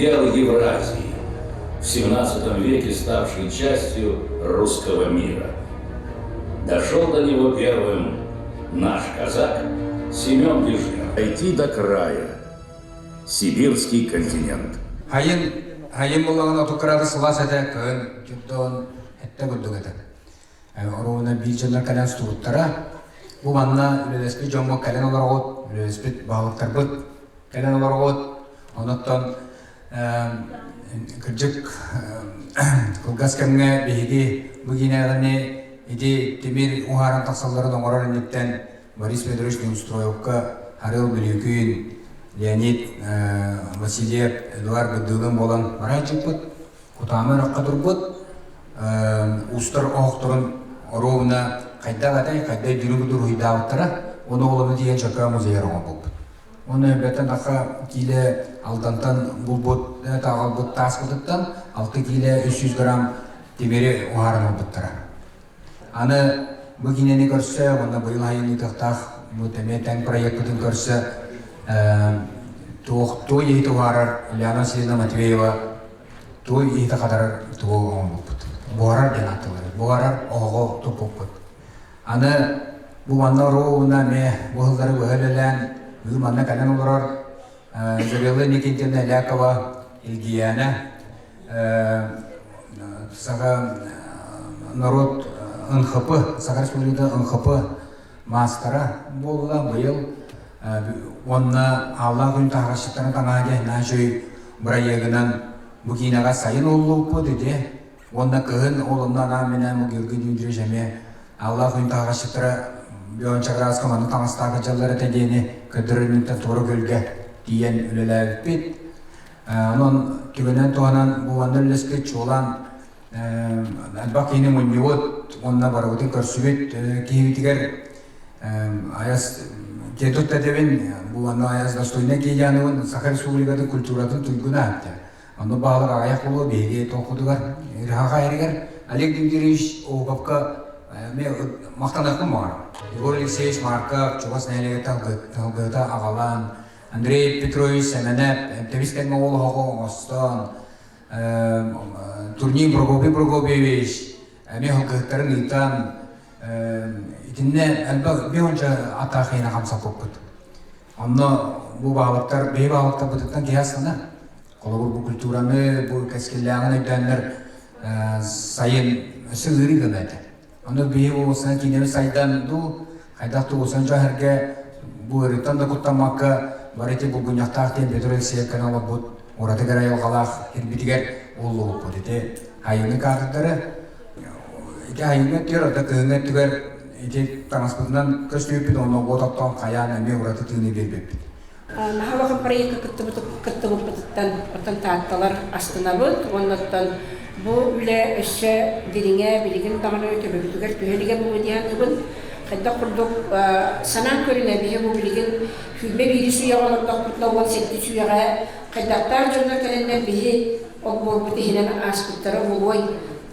Пределы Евразии, в XVII веке ставший частью русского мира. Дошел до него первым наш казак Семен Дежнев. Дойти до края. Сибирский континент. Хайын, хайын буллаҕына отуккараады сылаас этэ, кыһын дьонтон эттэ курдук этэ. Оруобуна биир дьоннор кэлэн устубуттара. Бу манна үлэлэспит дьоммут кэлэн олороҕут, үлэлэспит баһылыктарбыт кэлэн олороҕут. Онуттан кырдьык кылгас кэмҥэ биһиги бу киинэҕини ити тимир уһааран тахсалларын оҥорор инниттэн Борис Федорович Неустроевка Харыл Бүлүүкүүн, Леонид Васильев, Эдуард Быдыылын буолан барааччыппыт. Кутаама үрэххэ турбут уустар оһохторун оруобуна хайдах этэй, хайда өйдүүрүн курдук уруһуйдаабыттара. Уонна олону тиийэн Чөркөөх музейыгар оҥорбуппут. Уонна өлбөттөн тахха киилэ Алдантан булбут, таҕалбыт тааспытыттан 6 киилэ 300 грамм тимири уһааран ылбыттара. Аны бу киинэни көрсө уонна быйыл айан ыытыахтаах бу эмиэ тэҥ проекпытын көрсө туох туой иһити уһаарар Ульяна Васильевна Матвеева туой иһити хатарар тугу оҥорбуппут. Буһарар диэн ааттыыллар. Буһарар оһоҕу туппуппут. Аны бу манна оруобуна эмиэ бу сыллары быһа үлэлээн бүгүн манна кэлэн олорор Изабелла Никитина Элякова Илгийээнэ Саха норуот НХП, Саха Республикатын НХП маастара буолла быйыл уонна Ааллаах күн таһаҕасчыттарын таҥаһа диэн наһаа үчүгэй бырайыагынан бу киинэҕэ сайын уһуллубуппут ити уонна кыһын ол онно анаан-минээн бу Георгий Дмитриевич эмиэ Ааллаах күн таһаҕасчыттара Леон Чаграска манна таҥастаах дьаллар этэ диэни көрдөрөр инниттэн туора күөлгэ тиийэн үлэлээбиппит. Онон түгэнэн туһанан бу манна үлэлэспит чуолаан элбэх киһини мунньубут уонна барыбытын көрсүбүт киһибитигэр Аяс киэн этэбин бу манна Аяс достойнай киһи Саха Республикатын культуратын туйгуна Онно баалар аҕыйах буолуо биһиги толкутугар Ырыһаха эригэр Олег Дмитриевич Оҕуковка эмиэ махтаныахпын баҕарабын. Егор Алексеевич Марков чугас нэһилиэгиттэн тылгыта аҕалан Андрей Петрович Сэмэнэп тэбис кэмҥэ уол оһоҕу оҥостон, Турнин Прокопий Прокопьевич эмиэ сылгыһыттарын ыытан, итиннэ элбэх биһонча атаахыйына хамсаппыппыт. Онно бу баһылыктар, биһи баһылыктарбытыттан киһи астына. Холобур, бу культураны, бу кэскиллээҕин өйдөөннөр сайын өссө ыарыы гына этэ. Ону биһи уолсан киинэбит сайдан дуу, хайдах да уолсан дьон-сэргэ бу ыарыыттан да куттаммакка бары ити булгунньахтаах диэн Петр Алексеев кэлэн олорбут ураты кэрэ айылҕалаах сирбитигэр уоллубуппут. Ити айыҥҥы каадырдары ити айыҥҥы өттүгэр, ордук кыһыҥҥы өттүгэр ити таҥаспытынан көстүбүппүт уонна уот оттон хайаан эмиэ ураты тыыны биэрбиппит. Наһаа улахан проекка кыттыбыппытыттан оттон таатталар астынабыт уонна оттон бу үлэ өссө дириҥэ билигин даҕаны төбөбүтүгэр түһэ илигэ буолуо диэн саныыбын. Хайдах курдук санаан көрүнэ биһи бу билигин 21 үйэҕэ олордохпутуна 17 үйэҕэ хайдахтаах дьоннор кэлэннэр биһи олбуорбут иһинэн ааспыттара буолуой.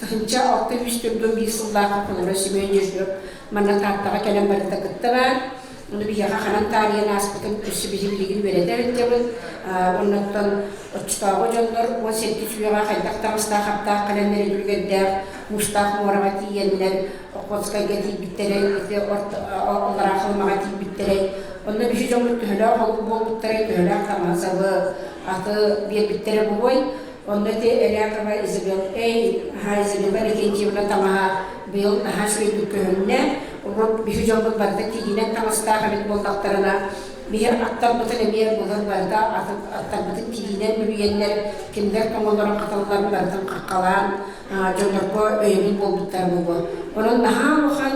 1641 сыллаахха Холоро Семен Ежев манна Тааттаҕа кэлэн барыта кытта баар. Ону биһиэхэ ханан таарыйан ааспытын өссө биһи билигин үөрэтэ сылдьабыт. Оннуттан оччотооҕу дьоннор 18 үйэҕэ хайдах таҥастаах аптаах кэлэннэр үлүгэрдээх муустаах муораҕа тиийэннэр Охотскайга тиийбиттэрэй, ити Аллараа Халымаҕа тиийбиттэрэй. Онно биһи дьоммут төһөлөөх олук буолбуттарай, төһөлөөх таҥас-сабы, аты биэрбиттэрэ буолуой. Онно ити Элякова Изабел, эй, аһаа Изабелла Викентьевна таҥаһа быйыл наһаа үчүгэйдик көһүннэ. Урут биһи дьоммут барыта тигинэн таҥастаах эбит буоллахтарына, биһи аттарбытын эмиэ былыр барыта аттарбытын тигинэн бүрүйэннэр, кинилэр тоҥолорун хаталларын барытын хаххалаан, дьоннорго өйөбүл буолбуттар буолуо. Онон наһаа улахан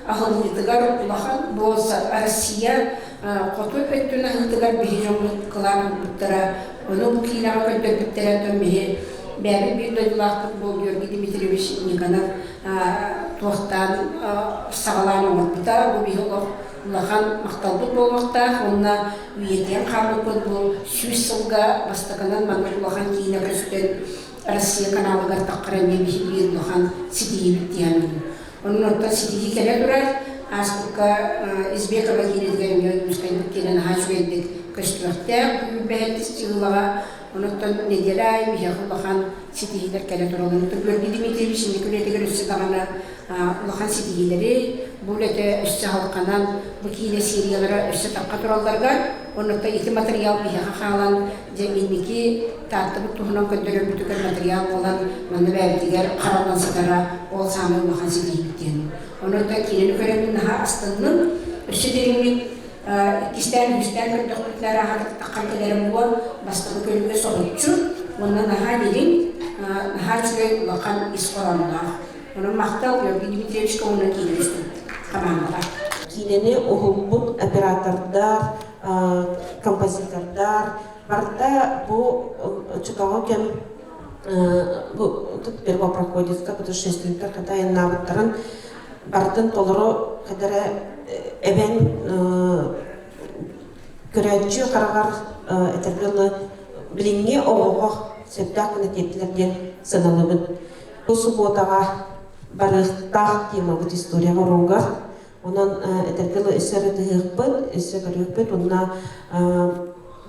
аһыллыытыгар улахан бу Россия хоту өттүн аһыытыгар биһи дьоммут кылаан ылбыттара. Ону бу киинэҕэ көрдөрбүттэрэ, оттон биһи бэйэбит биир дойдулаахпыт буол Георгий Дмитриевич Никонов туохтаан саҕалаан оҥорбута. Бу биһи олох улахан махталбыт буолуохтаах уонна үйэтийэн хаалбыппыт бу 100 сылга бастакынан маннык улахан киинэ көстөн Россия каналыгар таххара эмиэ биһи биир улахан ситиһиибит диэн. Онон оттон ситиһии кэлэ турар. Ааспыкка Избекова киинэтигэр эмиэ Ойуунускайбыт киэнэ наһаа үчүгэйдик көстүөхтээх. Бэһэттис дьыалаҕа. Онуттан нэдиэлэ аайы биһиэхэ улахан ситиһиилэр кэлэ тураллар. Георгий Дмитриевич инники үлэтигэр өссө даҕаны улахан ситиһиилэри, бу үлэтэ өссө халҕанан, бу киинэ сериялара өссө тахха туралларыгар, оннуттан ити матырыйаал биһиэхэ хаалан, дьэ инники Тааттабыт туһунан көрдөрөрбүтүгэр матырыйаал буолан, манна бэйэбитигэр хараллан сытара ол саамай улахан ситиһиибит диэн. Онон киинэни көрөммүн наһаа астынным. Өссө дириҥник иккистээн, үһүстээн көрдөхпүтүнэ арааһа таххан кэлэрим буол, бастакы көрүүгэ соһуччу уонна наһаа дириҥ, наһаа үчүгэй улахан ис хоһоонноох. Онон махтал Георгий Дмитриевичка уонна киинэ устубут хамаандаҕа. Киинэни уһулбут оператордар, композитордар барыта бу оччотооҕу кэм бу тут первопроходецка путешественниктар хата айаннаабыттарын барытын толору хадара эбэн көрөөччү хараҕар этэргэ дылы билиҥҥи оҕоҕо сөптөөх гына тиэртилэр диэн сыаналыыбын. Бу субуотаҕа барыахтаах темабыт история оругар. Онон этэргэ дылы өссө ырытыһыахпыт, өссө көрүөхпүт. Уонна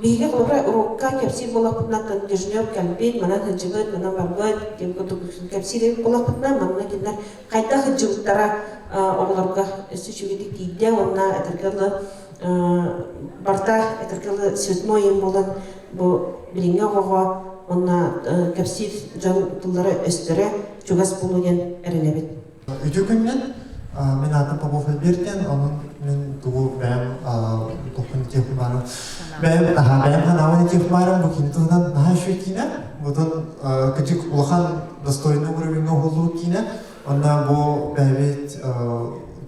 биһиги холобура урукка кэпсиир буоллахпытына Контежнев кэлбит, манан сылдьыбыт, манан барбыт диэн курдук кэпсиир буоллахпытына, манна кинилэр хайдах сылдьыбыттара оҕолорго өссө үчүгэйдик тиийдэ уонна этэргэ дылы барыта этэргэ дылы цветной им буолан бу билиҥҥи оҕоҕо уонна кэпсиир дьон тыллара өстөрө чугас буолуо диэн эрэнэбит. Үтүө күннэн мин аатым Попов Альбертен, онон мин тугу бэйэм тохпун этиэх баарым. Бэйэм бэйэм ханаабын этиэх баарым бу киинэ туһунан наһаа үчүгэй киинэ. Бутун кыдьык улахан достойный уровеньҥа уһуллубут киинэ. Онно бу бэйэбит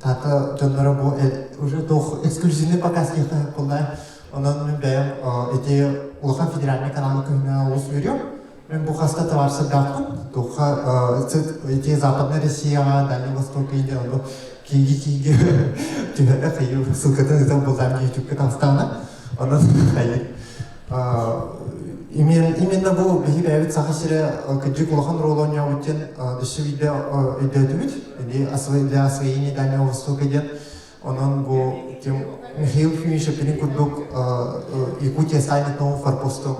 тата дьонноро бу уже туох эксклюзивный показ диэххэ буолла. Онон мин бэйэм ити улахан федеральный каналы күһүнэ олус үөрүөм. Мен бу хаста товарсырдаахпын. Туха ити Западная Россияҕа, Дальний Восток или ону кииги-кииги түһэрэ хайы ссылкатын ытан булдаам ютубка таҥстаана. Онон хайы именно бу биһи бэйэбит Саха сирэ кырдьык улахан роль оонньообут диэн өссө биирдэ өйдөөтүбүт. Или для освоения Дальнего Востока диэн. Онон бу Михаил Ефимович Шепелин курдук Якутия станет новым форпостом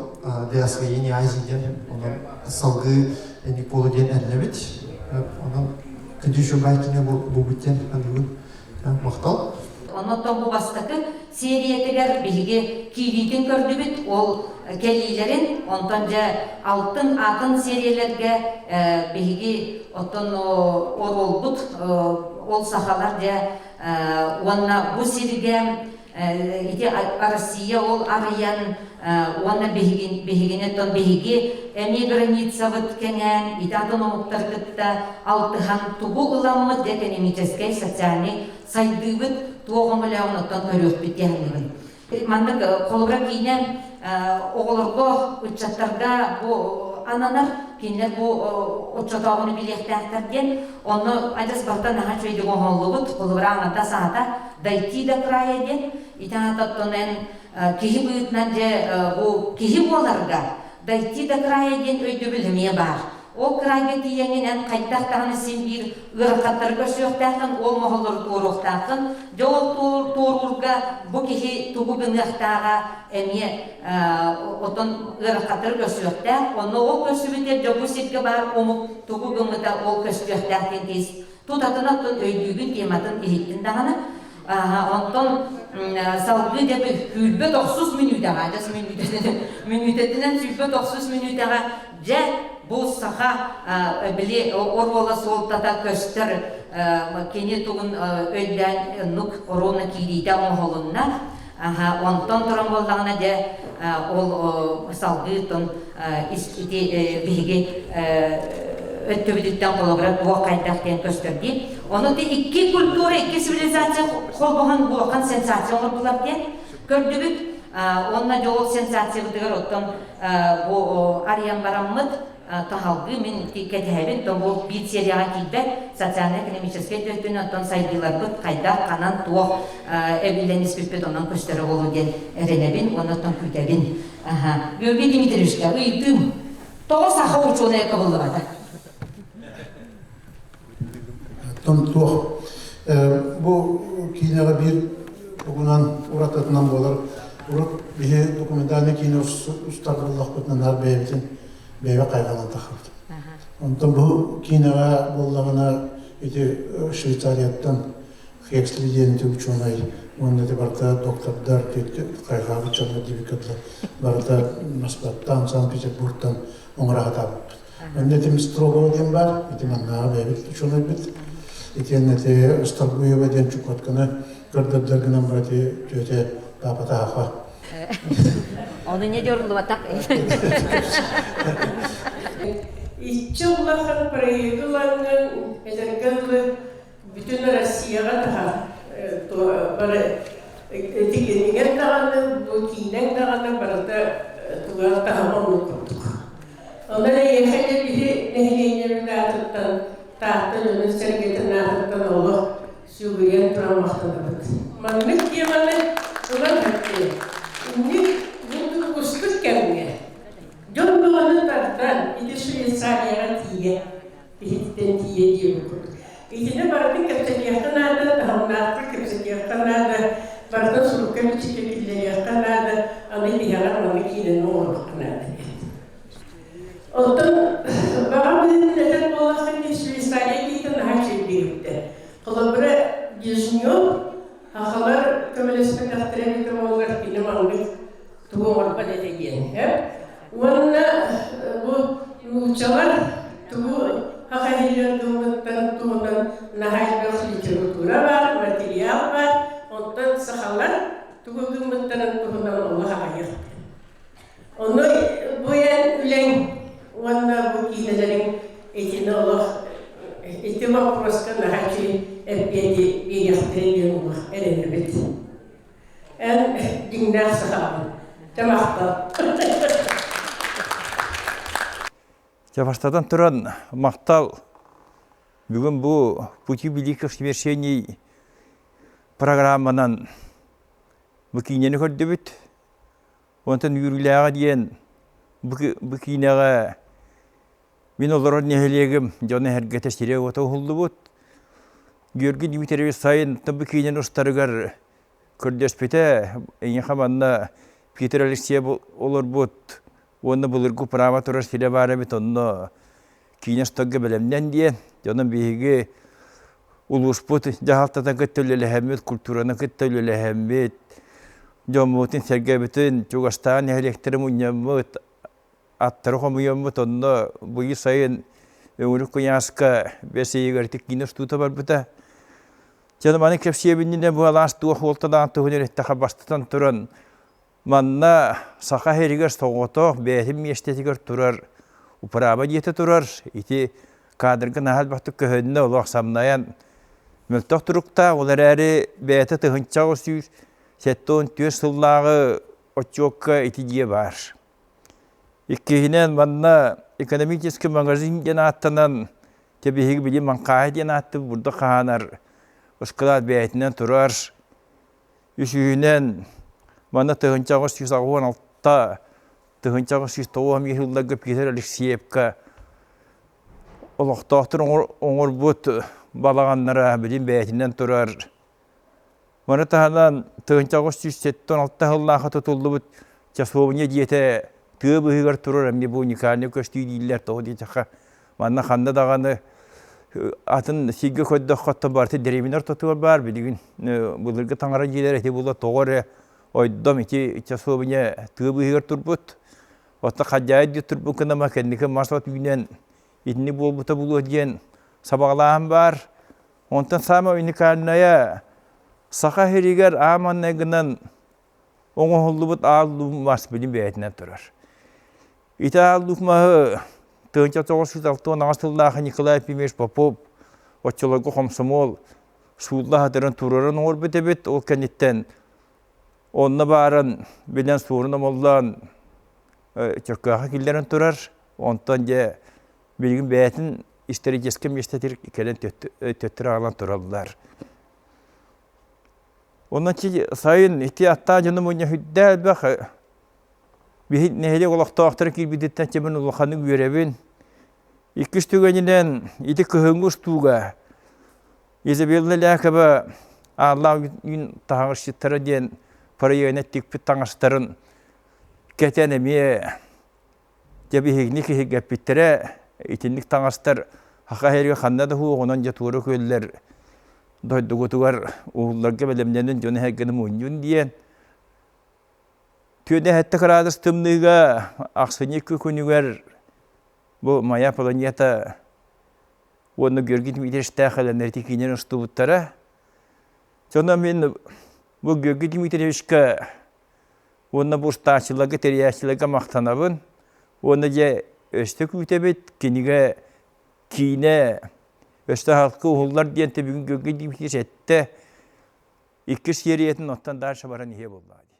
для освоения Азии диэн онон салгыы инник буолу диэн эрэнэбит. Онон күндү үчүгэй кине буолбут диэн аныыбын. Махтал. Онон бу бастакы сериятыгар биһиги киириитин көрдүбүт, ол кэлиилэрин, онтон дьэ алтын атын сериялэргэ биһиги оттон оруолбут ол сахалар дьэ уонна бу сиргэ ити Россия ол арыйан уонна биһигини оттон биһиги эмиэ границабыт кэҥээн ити атын омуктар кытта алтыһан тугу ыламмыт экономическай социальный сайдыыбыт туох өҥөлөөҕүн оттон көрүөхпүт диэн Маннык холобура киинэ оҕолорго, ыччаттарга бу ананар, кинилэр бу оччотооҕуну билиэхтээхтэр диэн, онно адьас барыта наһаа үчүгэйдик оҥоһуллубут, холобура аҥардас аата «Дойти до края» диэн, ити аата оттон эн киһи быһыытынан дьэ бу киһи буоларга «Дойти до края» диэн өйдөбүл эмиэ баар. Ол кыраайга тиийэҥҥин эн хайдах даҕаны син биир ыарахаттары көрсүөхтээххин, ол моһоллору туоруохтааххын. Дьэ ол туоруурга бу киһи тугу гыныахтааҕа эмиэ отон ыарахаттары көрсүөхтээх. Онно ол көрсүбүтэ дьэ бу сиргэ баар омук тугу гыммыта ол көстүөхтээх диэн киһи тутатына оттон өйдүүгүн тематын иһиттин даҕаны. Онтон салгыы дьэ 29 мүнүүтэҕэ, адьас мүнүүтэтинэн 29 мүнүүтэҕэ Дьэ, бу саха били оруола суолтата көстөр кини тугун өйдөөн оннук оруона киириитэ оҥоһулунна. Онтон туран буоллаҕына дьэ ол салгыы тон ити биһиги өттүбүтүттэн холобура туох хайдах диэн көстөр дии. Ону ти икки культура, икки цивилизация холбоһон улахан сенсация оҥордулар диэн көрдүбүт. Уонна дьэ ол сенсациябытыгар оттон бу арыйан бараммыт таһалгыы мин кэтэһэбин то бу биир серияҕа киирбэт социально-экономическай төрүтүн оттон сайдыыларбыт хайдах ханан туох эбиллэн испиппит онон көстөрө буолуо диэн эрэнэбин уонна оттон күүтэбин. Георгий Дмитриевичка ыйытыым тоҕо саха учуонайа кыбыллыбата? Оттон туох бу киинэҕэ биир тугунан уратытынан буолар. Урут биһи документальный киинэ устар буоллахпытына наар бэйэбитин бэйэбэ хайҕанан таххабыт. Онтон бу киинэҕэ буоллаҕына ити Швейцарияттан Хексли диэн ити учуонай уонна ити барыта доктордар хайҕаабыт дьоннор диэбиккэ дылы барыта Москваттан, Санкт-Петербургтан оҥоро сатаабыппыт. Онно ити Строгова диэн баар, ити маннааҕы бэйэбит учуонайбыт. Итиэннэ ити Старгуева диэн Чукотканы көрдөрдөр гынан бар ити тетя папа Ону не дьоруллубатах. Иччи улахан проегы ылаҥҥын этэргэ дылы бүтүн Россияҕа таһар бары тигинигэр даҕаны бу киинэҥ даҕаны барыта туга таһыма оннук курдук. Онон эйиэхэ дьэ биһи нэһилиэнньэбит аатыттан Таатта дьонун-сэргэтин аатыттан олох сүгүрүйэн туран махтанабыт. Маннык теманы ылан эттим. Инник бу уустук кэмҥэ дьон бөҕөнү тардан ити Швейцарияҕа тиийэ иһиттэн тиийэ диэбит курдук. Итини барытын кэпсэтиэххэ наада, таһымнаахтык кэпсэтиэххэ наада, барытын сурукка бичиккэ киллэриэххэ наада, аны тиһэҕэр маннык киинэни оҥоруохха наада диэн. Оттон баҕа быһыытын этэр буоллахха, Швейцария киһитэ наһаа чэйдиэбиттэр. Холобура, Дежнев сахалар көмөлөспөтөхтөрө эбитэ буоллар, кини маннык тугу оҥорбот этэ диэн. Уонна бу нууччалар тугу саха иһиллэр тылыттан туһунан наһаа элбэх литература баар, материал баар, онтон сахалар тугу гыммыттарын туһунан олох аҕыйах. Ону бу эн үлэҥ уонна бу киинэлэриҥ итини олох ити боппуруоска наһаа үчүгэй эппиэти биэриэхтэрэ диэн олох эрэнэбит. Эн дьиҥнээх сахаҕын. Дьэ махтал. Дьэ бастатан туран махтал бүгүн бу Пути великих свершений программанан бу киинэни көрдүбүт. Онтон үөрүүлээҕэ диэн бу киинэҕэ мин олорор нэһилиэгим дьоно эһэргэтэ сирэ-уота уһуллубут. Георгий Дмитриевич сайын бу киинэни устарыгар көрдөспүтэ. Эйиэхэ манна Питер Алексеев олорбут уонна былыргы право турар сирэ баар эбит, онно киинэ устарга бэлэмнэн диэн. Дьонум биһиги улууспут дьаһалтатын кытта үлэлэһэммит, культураны кытта үлэлэһэммит, дьоммутун сэргэбитин, чугастаан нэһилиэктэри мунньаммыт, аттары хомуйаммыт, онно быйыл сайын Өҥүрүк куйааска бэс ыйыгар ити киинэ устуута барбыта. Дьэ, маны кэпсиэбиннинэ бу алаас туох уолталаах туһун эреттэхэ бастатан туран манна саха сиригэр соҕотох бэйэтин миэстэтигэр турар управа дьиэтэ турар. Ити кадрга наһаа элбэхтик көһүннэ, олох самнайан мөлтөх туруктаах, ол эрээри бэйэтэ 1974 сыллааҕы отчуокка ити дьиэ баар. Иккиһинэн, манна экономический магазин диэн ааттанан, дьэ биһиги били Маҥхааһы диэн ааттыыбыт бурдук хаһаанар ыскылаат бэйэтинэн турар. Үсүһүнэн, манна 1886 1895 сылларга Петр Алексеевка олохтоохтор оҥорбут балаҕаннара билин бэйэтинэн турар. Маны таһынан 1976 сыллаахха тутуллубут часовня дьиэтэ тыа быыһыгар турар эмиэ бу уникальнай көстүү дииллэр тоҕо диэтэххэ манна ханна даҕаны атын сиргэ көрдөххө оттон барыта дэриэбинэ ортотугар баар билигин былыргы таҥара дьиэлэрэ ити була тоҕо эрэ ойдом ити часовня тыа быыһыгар турбут оттон хадьаайы дии турбут гынама кэнники мас от үүнэн итини буолбута булуо диэн сабаҕалааһын баар онтон саамай уникальнайа саха сиригэр ааманнай гынан оҥоһуллубут аал луук мас билин бэйэтинэн турар. Ити аал луук маһы 1968 сыллаах Николай Ефимович Попов оччолорго хомсомуол суулла хатыран туруоран оҥорбут эбит. Ол кэнниттэн онно бааран билэн суорун омоллоон Чөркөөхө киллэрэн турар. Онтон дьэ билигин бэйэтин историческай миэстэтигэр кэлэн төттөрү аҕалан тураллар. Онон сайын ити аттаах дьону мунньа сүрдээх элбэх биһи нэһилиэк олохтоохторо киирбититтэн чэбин улаханнык үөрэбин. Иккис түгэнинэн ити кыһыҥҥы устууга Изабелла Лякова Ааллаах үүн таһаҕасчыттара диэн проегынан тикпит таҥастарын кэтэн эмиэ дьэ биһигини киһиргэппиттэрэ. Итинник таҥастар саха сиригэр ханна да суох, онон дьэ туора күөллэр дойдугутугар уһулларга бэлэмнэнин дьону эһэргэни мунньун диэн. Түөдэһэтте кыраадыс тымныыга ахсынньы күнүгэр бу Моя планета уонна Георгий Дмитриевичтээх элэнэрити киинэн устубуттара. Дьоно мин бу Георгий Дмитриевичка уонна бу устааччыларга, тэрийээччилэргэ махтанабын. Уонна дьэ өстө күүтэбит, кинигэ киинэ өстө халкы уһуллар диэн бүгүн Георгий Дмитриевич эттэ. Иккис сериятын оттон дальше баран иһиэ буоллаҕа дии.